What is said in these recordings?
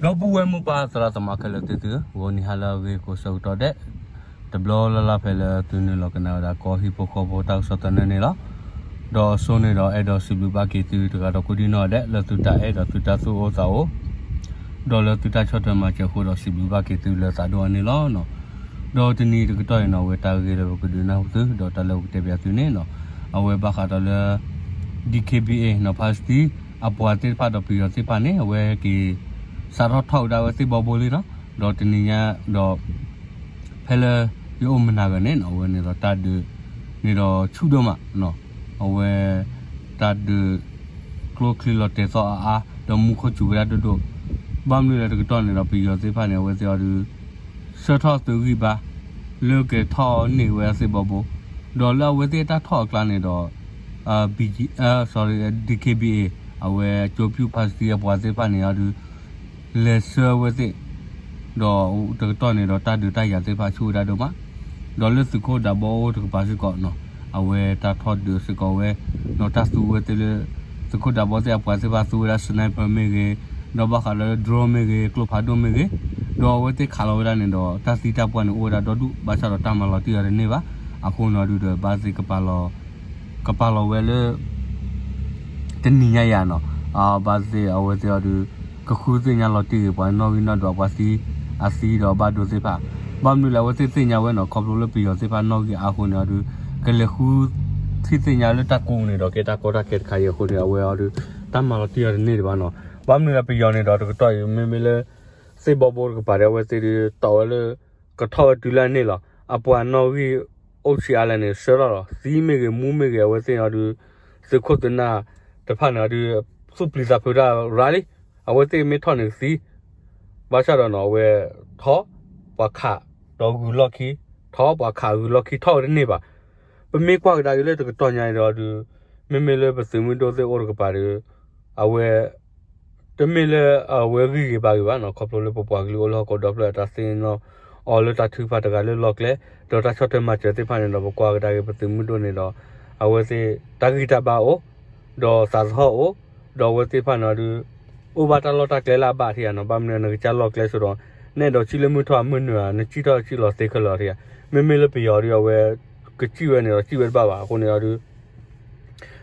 ဒီပုၢ်ဝဲၢ်မိၢ်ပၢ်သရၣ်သမါခဲလၢာ်သ့ၣ်သုဧၢ, ဂီၤနံၤဟါလၢအဂ့ၤကိးဆၢကတီၢ်ဒဲး, တဘျီလၢ်လၢ်ဖဲလၢသုနုာ်လီၤကနၣ်ဝဲဒၣ်ကီၢ်ဟံၣ်ဖိဃီဖိတၢ်ကစီၣ်သနၢၣ်န့ၣ်လီၤ. ဒီးအစိန့ၣ်ဒီးအဲၣ်ဒိးစံးဘျုးဘၣ်က့ၤသုတဂၤဒီးကိးဒံနီၢ်ဒဲး လၢသုတၢ်အဲၣ်ဒီးသုတၢ်သူၣ်အိၣ်သးအိၣ် ဒီးလၢသုတၢ်ဆီၣ်ထွဲမၤစၢၤအဃိဒီးစံးဘျုးဘၣ်က့ၤသုလၢသးဒိၣ်အါန့ၣ်လီၤ. ဒီးတနံၤတကတီၢ်အံၤနီၤ အဝဲတၢ်ဂ့ၢ်လၢပကဒုးနၢ်ဟူသု ဒီးတၢ်လၢပကတဲပၠးသုန့ၣ်နီၤ အဝဲဘၣ်ဃးဒီးလၢ DKBA နီၤ ဖါစတံ အပှၤသ့ၣ်တဖၣ်ဒီးပယီၤသ့ၣ်တဖၣ်န့ၣ် အဝဲက့ၤ စးထီၣ်ထီၣ်ဝဲဒၣ်ဝဲသ့ၣ်ဘီဘိလံနီၤ ဒီးတနံၤညါဒီး ဖဲလၢယအိၣ်မနၤဂၤန့ၣ်နီၤ အဝဲန့ၣ်ဒီးတၢ်ဒုးန့ၣ်ဒီးဆူၣ်ဒိၣ်မးနီၤ အဝဲ တၢ်ဒုး ကျိချံလီၤတဲာ်သီၣ်အါအါ ဒီးမူခိၣ်စူၤဝဲဒၣ်ဒိၣ်ဒိၣ် ဘၣ်မနုၤလဲၣ်တကတီၢ်န့ၣ်ဒီးပယီၤသ့ၣ်တဖၣ်န့ၣ် အဝဲသ့ၣ်အီၤဒုး ဆှၢထီၣ်သုးဂံၢ်ဘါ လၢကထီၣ်န့ၢ်ဝဲသ့ၣ်ဘီဘိ ဒီးလၢအဝဲသ့ၣ်တၢ်ထီၣ်အကျါန့ၣ်ဒီး BG sorry DKBA အဝဲကၠိပျူၢ်ဖါစတံအပှၤသ့ၣ်တဖၣ်န့ၣ်အီၤဒုး လဲၤဆှၢဝဲသ့ၣ် ဒီးတကတီၢ်န့ၣ်ဒီးတၢ်ဒုးတၢ်ယၤသ့ၣ်တဖၣ်ဆူၣ်ဝဲဒၣ်ဒိၣ်မး ဒီးလၢသုးခိၣ်ဒးဘီအိၣ်တကပၤစ့ၢ်ကီးနီၤ အဝဲတၢ်ထီၣ်ဒုးစ့ၢ်ကီးဝဲ ဒီးတၢ်သူဝဲသ့ၣ်လၢ သုးခိၣ်ဒးဘီသ့ၣ်အပှၤသ့ၣ်တဖၣ်သူဝဲဒၣ် sniper မ့ၢ်ဂ့ၤ ဒီးဘၣ်ဃးဒီးလၢ drone မ့ၢ်ဂ့ၤ ကျိဖးဒိၣ်မ့ၢ်ဂ့ၤ ဒီးအဝဲသ့ၣ်ခးလီၤဝဲဒၣ်န့ၣ်ဒီး တၢ်သံတၢ်ပှၢ်န့ၣ်အိၣ်ဝဲဒၣ်ဒီဒူၣ် ဘၣ်ဆၣ်ဒီးတၢ်မၤလီၤတံၢ်အီၤတန့ၢ်ဘၣ် အဃိန့ၣ်အီၤဒုးဒီးဘၣ်သ့ၣ်ကပာ်လီၤ ကပာ်လီၤဝဲလၢ တနံၤညါယၤနီၤ ဘၣ်သ့ၣ်အဝဲသ့ၣ်အီၤဒုး ကဃုသ့ၣ်ညါလီၤတံၢ်ဂ့ၤ ပှၤနီၣ်ဂံၢ်နီၣ်ဒွး ပှၤသံ အသံဒီးဘၣ်ဒိသ့ၣ်တဖၣ် ဘၣ်မနုၤလဲၣ် အဝဲသ့ၣ်သ့ၣ်ညါဝဲနီၤ ခီဖျိလၢပယီၤသ့ၣ်တဖၣ်နီၣ်ဂံၢ်အါအဃိန့ၣ်အီၤဒုး ကလဲၤဃုထံၣ်သ့ၣ်ညါလၢတၢ်ကိးန့ၣ်ဒီး ကဲတၢ်ကီတၢ်ခဲတခါအံၤအဃိန့ၣ် အဝဲအီၤဒုး တၢ်မၤလီၤတံၢ်အီၤတန့ၢ်ဒံးဘၣ်နီၤ ဘၣ်မနုၤလဲၣ် ပယီၤန့ၣ်ဒီးတကတီၢ်အံၤ မ့မ့ၢ်လၢ သ့ၣ်ဘီဘိတကပၤဒီး အဝဲသ့ၣ်ဒုး တီၢ်ဝဲလၢ ကထီၣ်ဝဲတုၤလၢအန့ၣ်လီၤ အပှၤနီၣ်ဂံၢ်အိၣ်ဆံးအါလဲၣ်န့ၣ် ဆှၢထီၣ်လီၤ သံမ့ၢ်ဂ့ၤ မူမ့ၢ်ဂ့ၤ အဝဲသ့ၣ်န့ၣ်အီၤဒုး သုးခိၣ်သုးနၢ်တဖၣ်န့ၣ်အီၤဒုး သူၣ်ပျံၤသးဖုးတၢ်ရၤလံ အဝဲသ့ၣ်မ့ၢ်ထီၣ်န့ၣ်သံ ဘၣ်ဆၣ်ဒီးနီၤ အဝဲ ထီၣ် ပှၤခး ဒီးဂုၤလီၢ်ခံ ထီၣ် ပှၤခးဂုၤလီၢ်ခံ ထီၣ်ဝဲတန့ၢ်ဘၣ် ပမ့ၢ်ကွၢ်ကဒါက့ၤလၢတကတီၢ်ညါအံၤဒီးအီၤဒုး မ့မ့ၢ်လၢပသုးမုၢ်ဒိၣ်သ့ၣ်အိၣ်တကပၤဒီး အဝဲ တမ့ၢ်လၢအဝဲဂံၢ်ဂ့ၤဘါဂ့ၤဘၣ်နီၤ ခီဖျိလၢပပှၤကလုာ်အိၣ်လၢဟီၣ်ခိၣ်ဒီဖျၢၣ်အတၢ်သ့ၣ်နီၣ်အီၤလၢတၢ်ထုကဖၣ်တဂၤလၢလီၢ်ကျဲ ဒီးတၢ်ဆီၣ်ထွဲမၤစၢၤသ့ၣ်တဖၣ်န့ၣ်ဒီး ပကွၢ်ကဒါက့ၤပသုးမုၢ်ဒိၣ်န့ၣ်ဒီး အဝဲသ့ၣ်တၢ်ဂံၢ်တၢ်ဘါအိၣ် ဒီးသးသဟီၣ်အိၣ် ဒီးအဝဲသ့ၣ်တဖၣ်န့ၣ်အီၤဒုး အိၣ်ဘၣ်တၢ်လီၢ်တၢ်ကျဲလၢအဘၣ်ထံၣ်ဧါနီၤ ဘၣ်မနုၤနကစၢ်လီၢ်ကျဲဆိဒီး နအဲၣ်ဒိးစံၣ်လၢမုၢ်ထီၣ်မုၢ်နုာ်ဧါ နစံၣ်ထီၣ်စံၣ်လီၤသ့ခဲလၢာ်ထံၣ်ဧါ မ့မ့ၢ်လၢပယီၤဒုး အဝဲ ကစံၣ်ဝဲန့ၣ်ဒီးစံၣ်ဝဲတဘၣ်ဘၣ် အဃိန့ၣ်အီၤဒုး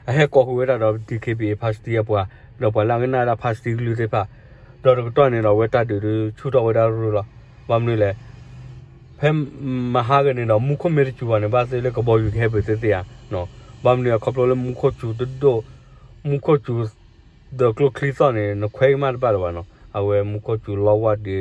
အဟဲကိးဃုာ်ဝဲဒၣ်ဒီး DKBA ဖါစတံအပှၤ ဒီးပှၤလၢအကနၣ်ဝဲဒၣ်ဖါစတံကလုၢ်သ့ၣ်တဖၣ် ဒီးတကတီၢ်န့ၣ်ဒီး အဝဲတၢ်ဒုးဒုးဆူၣ်ထီၣ်ဝဲဒၣ်ရုၢ်လီၤ. ဘၣ်မနုၤလဲၣ် ဖဲမဟါဂၤန့ၣ်ဒီး မူခိၣ်မ့ၢ်တစူၤဘၣ်န့ၣ် ဘၣ်သ့ၣ်လၢကဘီယူၤကဟဲပၢၤသ့ၣ်သ့ၣ်ဧါ, ဘၣ်မနုၤလဲၣ် ခီဖျိလၢမူခိၣ်စူၤတဒိၣ်, မူခိၣ်စူၤ ဒီးကျိချံသီၣ်န့ၣ် နခွဲက့ၤမးတဘၣ်လၢၤဘၣ်နီၤ, အဝဲမူခိၣ်စူၤလီဝၢ်ဒ့ လီ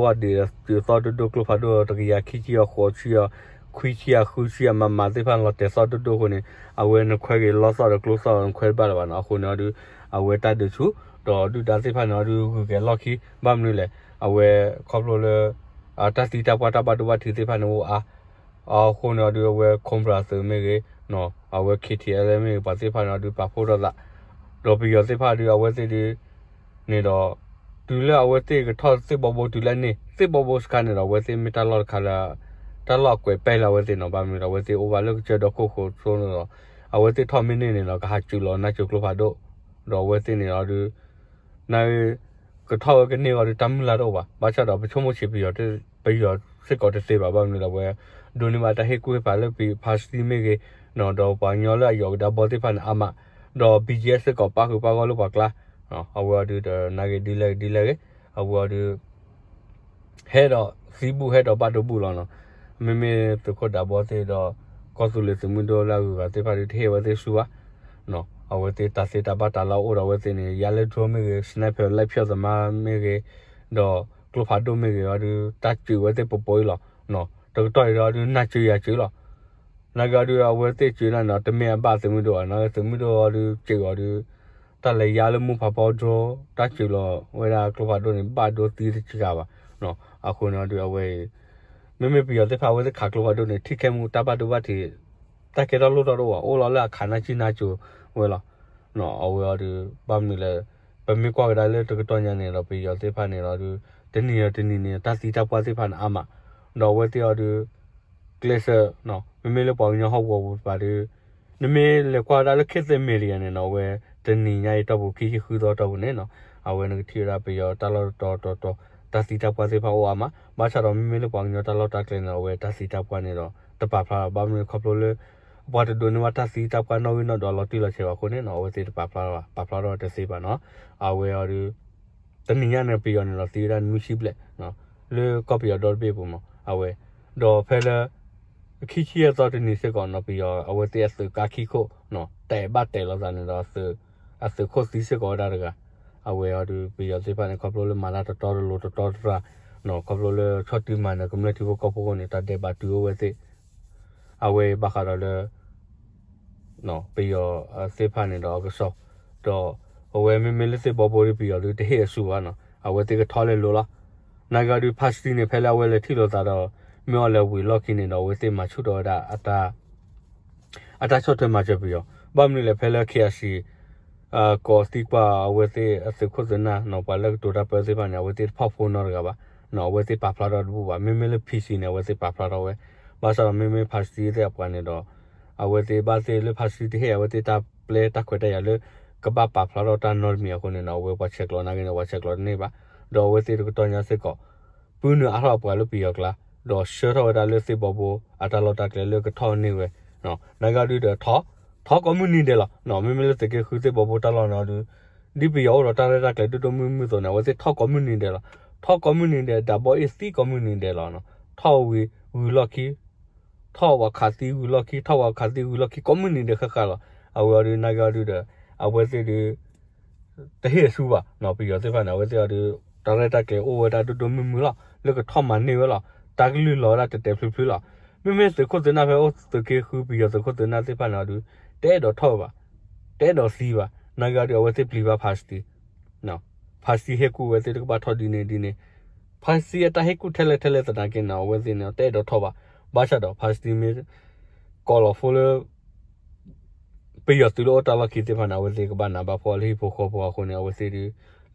ဝၢ်ဒ့ဒီးစူၤသီၣ်ဒိၣ်ဒိၣ် ကျိဖးဒိၣ်တကယၤခံဆံအဃိးဆံအ ခွံဆံအဃုဆံအမးမးသ့ၣ်တဖၣ်လီၤတဲာ်သီၣ်ဒိၣ်ဒိၣ်အဃိန့ၣ် အဝဲနခွဲက့ၤလီသီၣ်ဒီးကျိသီၣ်နခွဲတဘၣ်လၢၤဘၣ်နီၤ, အဃိန့ၣ်အီၤဒုး အဝဲတၢ်ဒုးဆူၣ် ဒီးဒုၣ်ဒါသ့ၣ်တဖၣ်န့ၣ်အီၤဒုးဂုၤက့ၤလီၢ်ခံ, ဘၣ်မနုၤလဲၣ် အဝဲခီဖျိလၢ တၢ်သံတၢ်ပှၢ်တၢ်ဘၣ်ဒိဘၣ်ထံးသ့ၣ်တဖၣ်န့ၣ်အိၣ်အါ အဃိန့ၣ်အီၤဒုး အဝဲ Cobra သုးမ့ၢ်ဂ့ၤ, အဝဲ K T L A မ့ၢ်ဂ့ၤ ပှၤသ့ၣ်တဖၣ်န့ၣ်အီၤဒုး ပာ်ဖှိၣ်ထီၣ်သး, ဒီးပယီၤသ့ၣ်တဖၣ်ဒုး အဝဲသ့ၣ်ဒုး န့ၣ်ဒီး တုၤလၢအဝဲသ့ၣ်ကထီၣ်သ့ၣ်ဘီဘိတုၤလၢန့ၣ် သ့ၣ်ဘီဘိစခါန့ၣ်ဒီး အဝဲသ့ၣ်မ့ၢ်တၢ်လီၢ်တခါလၢ တၢ်လီၢ်အကွဲးပဲလၢအဝဲသ့ၣ်နီၤ, ဘၣ်မနုၤဒီး အဝဲသ့ၣ်အိၣ်ဘၣ်လၢကစၢၢ်ဒီခိၣ်ဃိးဆိန့ၣ်ဒီး အဝဲသ့ၣ်ထီၣ်မ့ၢ်န့ၢ်န့ၣ်ဒီး ကဟးစူၤလီၤနါစူၤကျိဖးဒိၣ်, ဒီးအဝဲသ့ၣ်န့ၣ်အီၤဒုး န ကထီၣ်ဝဲကန့ၢ်အီၤဒုး တၢ်မုၢ်လၢ်တအိၣ်ဘၣ်, ဘၣ်ဆၣ်ဒီးပဆိကမိၣ်ဆံးပယီၤ ပယီၤစ့ၢ်ကီးတသ့ဘၣ်, ဘၣ်မနုၤဒီးအဝဲ ဒိးန့ၢ်ဘၣ်တၢ်ဟ့ၣ်ကူၣ်ဟ့ၣ်ဖးလၢဖါစတံမ့ၢ်ဂ့ၤ, ဒီးပှၤကညီလၢအယီၤကဒါဘီသ့ၣ်တဖၣ်န့ၣ်အါမး, ဒီး B G F စ့ၢ်ကီးပၣ်ဃုာ်ပၣ်ဂီၢ်လၢပှၤကျါ, အဝဲအီၤဒုးဒီး နာ်က့ဒ်လဲၣ်ဒ်လဲၣ်ဂ့ၤ, အဝဲအီၤဒုး ဟဲဒီးသံဘူးဟဲဒီးဘၣ်ဒိဘူးလီၤနီၤ, မ့မ့ၢ်သုးခိၣ်ဒးဘီသ့ၣ်ဒီး ကီၢ်သူလ့ၤသုးမုၢ်ဒိၣ်လၢအဂုၤအဂၤသ့ၣ်တဖၣ်ဒုးတဟ့ၣ်ဝဲသ့ၣ်ဆူၣ်ဘၣ်, အဝဲသ့ၣ်တၢ်သ့တၢ်ဘၣ်တၢ်လၢအအိၣ်ဒီးအဝဲသ့ၣ်န့ၣ် ယါလၢ drone မ့ၢ်ဂ့ၤ sniper လၢဖျီၣ်သမါမ့ၢ်ဂ့ၤ, ဒီးကျိဖးဒိၣ်မ့ၢ်ဂ့ၤအီၤဒုး တၢ်စူၤဝဲသ့ၣ်ပပီၤအံၤလီၤ, တကတီၢ်အံၤဒီးအီၤဒုး နၢ်စူၤယၤစူၤလီၤ နာ်က့အီၤဒုး အဝဲသ့ၣ်စူၤန့ၣ်နီၤ တမ့ၢ်အဘၣ်သုးမုၢ်ဒိၣ်ဘၣ်, နာ်က့သုးမုၢ်ဒိၣ်အီၤဒုး စူၤအီၤဒုး တၢ်လဲၤယါလၢမိၢ်ဖးဖီ drone တၢ်စူၤလီၤဝဲဒၣ်ကျိဖးဒိၣ်န့ၣ် ဘၣ်ဒိသံတစှၤဘၣ်, အဃိန့ၣ်အီၤဒုး အဝဲအံၤ မ့မ့ၢ်ပယီၤသ့ၣ်တဖၣ်အဝဲသ့ၣ်ခးကျိဖးဒိၣ်န့ၣ် ထံၣ်ခဲမူတၢ်ဘၣ်ဒိဘၣ်ထံး တၢ်ကဲထီၣ်လိၣ်ထီၣ်တအိၣ်ဘၣ်, အိၣ်လီၤလၢအခးနၢ်ဆံၣ်နၢ်စိၤဝဲလီၤ, အဝဲအီၤဒုး ဘၣ်မနုၤလဲၣ် ပမ့ၢ်ကွၢ်ကဒါလၢတကတီၢ်ညါန့ၣ်ဒီး ပယီၤသ့ၣ်တဖၣ်န့ၣ်ဒီးဒုး တနံၤဒီးတနံၤန့ၣ် တၢ်သံတၢ်ပှၢ်သ့ၣ်တဖၣ်န့ၣ်အါမး, ဒီးအဝဲသ့ၣ်အီၤဒုး ကျဲးစၢး မ့မ့ၢ်လၢပှၤကညီဟီၣ်ကဝီၤပူၤတဖၣ်ဒီး နမ့ၢ်လဲၤကွၢ်ဝဲဒၣ်လၢ ခေတ်သစ် media န့ၣ်နီၤ အဝဲ တနံၤညါအံၤတီၢ်ပူၤ ခံဆံဃုသီတီၢ်ပူၤန့ၣ်နီၤ အဝဲနကထံၣ်ဝဲဒၣ်ပယီၤတၢ်လီၢ်တတီၤတတီၤ တၢ်သံတၢ်ပှၢ်သ့ၣ်တဖၣ်အိၣ်အါမး, ဘၣ်ဆၣ်ဒီးမ့မ့ၢ်လၢပှၤကညီတၢ်လီၢ်တၢ်ကျဲန့ၣ်ဒီး အဝဲတၢ်သံတၢ်ပှၢ်န့ၣ်ဒီး တပာ်ဖျါလီၤ. ဘၣ်မနုၤခီဖျိလၢ ပှၤတဒိးန့ၢ်ဘၣ်တၢ်သံတၢ်ပှၢ်နီၣ်ဂံၢ်နီၣ်ဒွးလီၤတံၢ်လီၤဆဲးဘၣ်အဃိန့ၣ်နီၤ အဝဲသ့ၣ်တပာ်ဖျါထီၣ်ဘၣ်, ပာ်ဖျါထီၣ်တသ့ဘၣ်နီၤ. အဝဲအီၤဒီး တနံၤညါန့ၣ် ပယီၤန့ၣ်ဒီးသံဝဲဒၣ်နွံဆံဘျဲၣ် လၢကီၢ်ပယီၤဒီတဘ့ၣ်အပူၤမး အဝဲ, ဒီးဖဲလၢ ခံဆံယဲၢ်သီတနံၤစ့ၢ်ကီးနီၤ ပယီၤအဝဲသ့ၣ်အသုးကါခံခိၣ် တအဲၣ်ဘၣ်တဲာ်လိာ်သးန့ၣ်ဒီး အသုးခိၣ်သံစ့ၢ်ကီးဝဲဒၣ်တဂၤ, အဝဲအီၤဒီးပယီၤသ့ၣ်တဖၣ်န့ၣ် ခီဖျိလၢမၤတၢ်တတီတလိၤတတီတတြၢ်, ခီဖျိလၢဆီၣ်တံၢ်မၤနၢၤကမျၢၢ်ထံဖိကီၢ်ဖိအဃိန့ၣ် တၢ်ဒဲးဘးတုၤအိၣ်ဝဲသ့ၣ် အဝဲဘၣ်ဃးဒီးလၢ ပယီၤသ့ၣ်တဖၣ်န့ၣ်ဒီးအကစီၣ်, ဒီးအဝဲမ့မ့ၢ်လၢသ့ၣ်ဘီဘိဒီးပယီၤဒီးတဟ့ၣ်အစုဘၣ်နီၤ အဝဲသ့ၣ်ကထီၣ်လဲၤလိၤလီၤ. နာ်က့ဒီး ဖါစတံန့ၣ် ဖဲလၢအဝဲလဲၤထံၣ်လိာ်သးဒီး မ့ၢ်အီၤလဲၤဝံၤလီၢ်ခံန့ၣ်ဒီး အဝဲသ့ၣ်မၤဆူၣ်ထီၣ်ဝဲဒၣ် အတၢ်ဆီၣ်ထွဲမၤစၢၤပယီၤ, ဘၣ်မနုၤလဲၣ် ဖဲလၢ ခ့ၣ်အၣ်စံၣ် ကိးသံကွၢ်အဝဲသ့ၣ်အသုးခိၣ်သုးနၢ်နီၤ ပှၤလၢကတိၤတၢ်ပၢသ့ၣ်တဖၣ်န့ၣ် အဝဲသ့ၣ်တဖီၣ်ဖိနီတဂၤဘၣ်, အဝဲသ့ၣ်ပာ်ဖျါထီၣ်တဘူၣ်ဘၣ်. မ့မ့ၢ်လၢ ဖံၣ်စံၣ် န့ၣ် အဝဲသ့ၣ်ပာ်ဖျါထီၣ်ဝဲ, ဘၣ်ဆၣ်ဒီးမ့မ့ၢ်ဖါစတံသ့ၣ်အပှၤန့ၣ်ဒီး အဝဲသ့ၣ်ဘၣ်သ့ၣ်လၢဖါစတံတဟ့ၣ်အဝဲသ့ၣ်တၢ်ပျဲတၢ်ခွဲးတၢ်ယာ်လၢ ကဘၣ်ပာ်ဖျါထီၣ်တၢ်နီတမံၤအဃိန့ၣ်ဒီး အဝဲပှၤဆဲးကျိးနာ်က့န့ၣ် ပှၤဆဲးကျိးတန့ၢ်ဘၣ်, ဒီးအဝဲသ့ၣ်တကတီၢ်ညါစ့ၢ်ကီး ပုၢ်နုာ်အါထီၣ်အပှၤလၢပယီၤကျါ, ဒီးဆှၢထီၣ်ဝဲဒၣ်လၢသ့ၣ်ဘီဘိအတၢ်လီၢ်တၢ်ကျဲလၢကထီၣ်န့ၢ်ဝဲ, နာ်က့ဒီး ထီၣ်ကိးမုၢ်နံၤဒဲးလီၤ. မ့မ့ၢ်လၢသုးက့ဃုသ့ၣ်ဘီဘိတၢ်လီၢ်န့ၣ်ဒီး ဒ်ပယီၤအိၣ်ဒီးတၢ်ရဲၣ်တၢ်ကျဲၤဒိၣ်ဒိၣ်မုၢ်မုၢ်အသိးန့ၣ် အဝဲသ့ၣ်ထီၣ်ကိးမုၢ်နံၤဒဲးလီၤ. ထီၣ်ကိးမုၢ်နံၤဒဲး ဒၣ်ဘီအ့ၣ်သံကိးမုၢ်နံၤဒဲးလီၤ. ထီၣ်ဝံၤဂုၤလီၢ်ခံ ထီၣ်ဝဲခးသံဂုၤလီၢ်ခံ ထီၣ်ဝဲခးသံဂုၤလီၢ်ခံ ကိးမုၢ်နံၤဒဲးဃၣ်ဃၣ်လီၤ. အဝဲအီၤဒီးနာ်က့အီၤဒီး အဝဲသ့ၣ်ဒီး တဟ့ၣ်အစုဘၣ်နီၤ ပယီၤသ့ၣ်တဖၣ်န့ၣ် အဝဲသ့ၣ်အီၤဒီး တၢ်ရဲၣ်တၢ်ကျဲၤအိၣ်ဝဲဒၣ်ဒိၣ်ဒိၣ်မုၢ်မုၢ်လီၤ လၢကထီၣ်မၤန့ၢ်ဝဲလီၤ. တၢ်ကလုၢ်လီၤဝဲဒၣ်တဲာ်တဲာ်ဖျုးဖျုးလီၤ. မ့မ့ၢ်သုးခိၣ်သုးနၢ်ဖဲအိၣ်သုးက့ဃု ပယီၤသုးခိၣ်သုးနၢ်သ့ၣ်တဖၣ်န့ၣ်အီၤဒီး တအဲၣ်ဒိးထီၣ်ဝဲဘၣ်, တအဲၣ်ဒိးသံဘၣ်. နာ်က့အီၤဒီး အဝဲသ့ၣ်ပျံၤဘၣ်ဖါစတံ ဖါစတံဟ့ၣ်ကူၣ်ဝဲသ့ၣ်တကဘၣ်ထီၣ်ဒ်န့ၣ်ဒ်န့ၣ်, ဖါစတံအတၢ်ဟ့ၣ်ကူၣ်ထဲလဲၣ်ထဲလဲၣ်သနာ်က့န့ၣ် အဝဲသ့ၣ်န့ၣ် တအဲၣ်ဒိးထီၣ်ဘၣ်. ဘၣ်ဆၣ်ဒီး ဖါစတံမ့ၢ် ကိးလီၤဖိလၢ ပယီၤသုးလၢအိၣ်တၢ်လီၢ်ခံသ့ၣ်တဖၣ်န့ၣ် အဝဲသ့ၣ်ကဘၣ်နးဘၣ်ဖှီၣ်လၢဟံၣ်ဖိဃီဖိအဃိန့ၣ် အဝဲသ့ၣ်ဒီး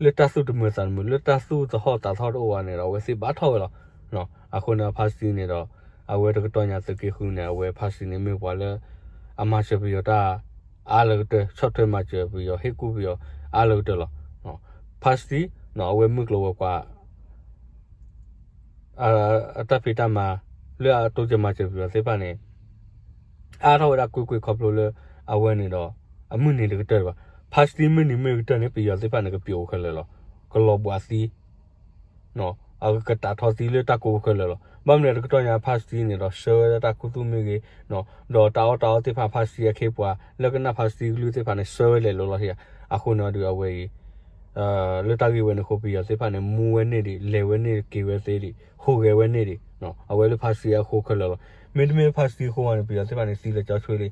လၢတၢ်သူၣ်တမုာ်သးတမုာ် လၢတၢ်သူၣ်သဟီၣ်သးသဟီၣ်တအိၣ်ဘၣ်န့ၣ်ဒီး အဝဲသ့ၣ်ဘၣ်ထီၣ်ဝဲလီၤ. အဃိန့ၣ် ဖါစတံန့ၣ်ဒီး အဝဲတကတီၢ်ညါသုးက့ဃုန့ၣ် အဝဲဖါစတံန့ၣ်မ့ၢ်ပှၤလၢ အမၤစၢၤပယီၤတၢ် အါလၢကတၢၢ် ဆီၣ်ထွဲမၤစၢၤပယီၤ ဟ့ၣ်ကူၣ်ပယီၤ အါလၢကတၢၢ်လီၤ. ဖါစတံ အဝဲမုၢ်ကျိၤဝဲၤကွာ် အတၢ်ဖံးတၢ်မၤ လၢအတိစၢၤမၤစၢၤပယီၤသ့ၣ်တဖၣ်န့ၣ် အါထီၣ်ဝဲဒၣ်ကွ့ၢ်ကွ့ၢ်ခီဖျိလၢ အဝဲန့ၣ်ဒီး အမုၢ်နံၤတကတၢၢ်ဘၣ်. ဖါစတံမုၢ်နံၤမ့ၢ်ကတၢၢ်န့ၣ် ပယီၤသ့ၣ်တဖၣ်န့ၣ် ကပျိးခဲလၢာ်လီၤ. ကလီၤဘှးသံ အကကတာ်ထီသံလၢတၢ်ကိးခဲလၢာ်လီၤ. ဘၣ်မနုၤတကတီၢ်ညါဖါစတံန့ၣ်ဒီး ဆှၢဝဲဒၣ်တၢ်ခူသူၣ်မ့ၢ်ဂ့ၤ ဒီးတၢ်အီၣ်တၢ်အီသ့ၣ်တဖၣ် ဖါစတံအခ့အပှၤ လၢကနၣ်ဖါစတံကလုၢ်သ့ၣ်တဖၣ်န့ၣ် ဆှၢဝဲလဲၤလိၤလီၤ. အဃိန့ၣ်ဒီးအဝဲအံၤ လၢတၢ်ဂ့ၢ်ဝဲန့ၣ်အဃိ ပယီၤသ့ၣ်တဖၣ်န့ၣ် မူဝဲန့ၢ်ဒံး လဲၤဝဲန့ၢ်က့ၤဝဲသ့ဒံး ဟူးဂဲၤဝဲန့ၢ်ဒံး အဝဲလၢဖါစတံအဃိခဲလၢာ်လီၤ. မ့တမ့ၢ်ဖါစတံအဃိဘၣ်န့ၣ် ပယီၤသ့ၣ်တဖၣ်န့ၣ် သံလၢကၠီဆွ့လံ.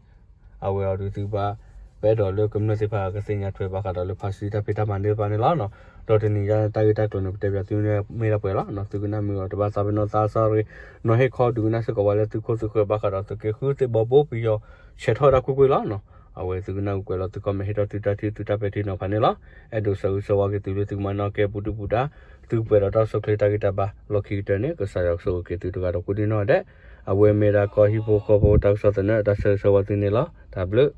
အဝဲအီၤဒီးသုကဘၣ် ပအဲၣ်ဒိးလၢကမျၢၢ်သ့ၣ်တဖၣ်ကသ့ၣ်ညါထွဲဘၣ်ဃးဒီးလၢဖါစတံတၢ်ဖံးတၢ်မၤန့ၢ်တဖၣ်န့ၣ်လီၤ. ဒီးတနံၤညါတၢ်ဂ့ၢ်တၢ်ကျိၤန့ၣ် ပတဲပၠးသုမ့ၢ်ဒၣ်ပှဲၤလီၤ. သုကနၣ်မုာ်အီၤ တဘၣ်သးပ့ၤနီၣ်သးစၢ်ရ့ နီၢ်ဟ့ၣ်ခီဒုးကနၣ်စ့ၢ်ကီးဝဲလၢသုခိၣ်သုဃၢၤဘၣ်ဃးဒီးသုးက့ဃုသ့ၣ်ဘီဘိပယီၤ ဆဲးထီၣ်ဝဲဒၣ်ကွ့ၢ်ကွ့ၢ်လီၤ. အဝဲသုကနၣ်ကွ့ၢ်ကွ့ၢ်လီၤ သု comment ဟ့ၣ်ထီၣ်သုတၢ်ထံၣ်သုတၢ်ပဲာ်ထံနီၤဖးန့ၣ်လီၤ. အဲၣ်ဒိးဆၢဂ့ၤဆၢဝါက့ၤသုလၢသုကမၤနီၣ်ကဲပူၤဒုၣ်ပူၤဒါ သုကပှဲၤဒီးတၢ်ဆိၣ်ချ့တၢ်ဂံၢ်တၢ်ဘါ လီၢ်ခံကတၢၢ်န့ၣ် ကစၢ်ယွၤကဆိၣ်ဂ့ၤက့ၤသုတဂၤဒီးကိးဒံနီၢ်ဒဲး. အဝဲမ့ၢ်ဒၣ်ကီၢ်ဟံၣ်ဖိဃီဖိတၢ်ကစီၣ်သနၢၣ် တၢ်ဆၢဂ့ၤဆၢဝါသုန့ၣ်လီၤ. တၢ်ဘျုး